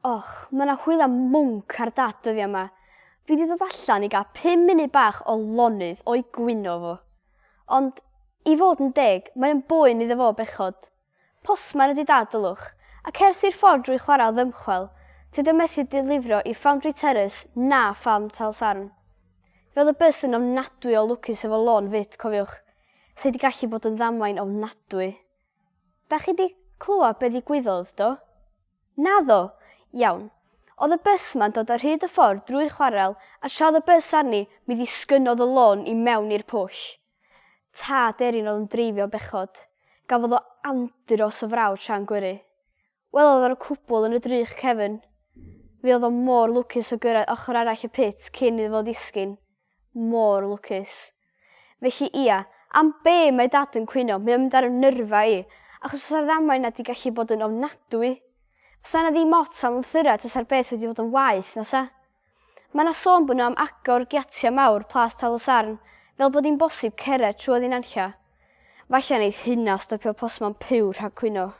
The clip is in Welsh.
Och, mae 'na hwyla mwnc ar Dad dyddia 'ma. Dwi 'di dod allan i gael pum munud bach o lonydd o'i gwyno fo. Ond, i fod yn deg, mae o'n boen iddo fo bechod. Postman ydi Dad, dylwch, ac ers i'r ffordd drwy chwarel ddymchwel, tydi o methu dilifro i Foundry Terrace na Ffarm Talsarn. Fe oedd y bys yn ofnadwy o lwcus efo lôn 'fyd, cofiwch. Sa i 'di gallu bod yn ddamwain ofnadwy. Da chi 'di clywed be ddigwyddodd, do? Naddo! Iawn. Oedd y bys 'ma'n dod ar hyd y ffordd drwy'r chwarel a tra oedd y bys arni mi ddisgynnodd y lôn i mewn i'r pwll. Tad Erin oedd yn dreifio bechod. Gafodd o andros o fraw tra'n gyrru. Welodd o'r cwbl yn y drych cefn. Fe oedd o mor lwcus o gyrraedd ochr arall y pit cyn iddo fo ddisgyn. Mor lwcus. Felly ia, am be mae Dad yn cwyno, mae o'n mynd ar 'y nyrfa i, achos fysa'r ddamwain 'na 'di gallu bod yn ofnadwy. Fysa 'na ddim ots am lythyrau tasa'r beth wedi bod yn waeth, na 'sa? Mae 'na sôn bod nhw am agor giatiau mawr Plas Tal-y-sarn, fel bod hi'n bosib cered trwodd i nunlla. Falla neith hynna stopio postman Puw rhag cwyno.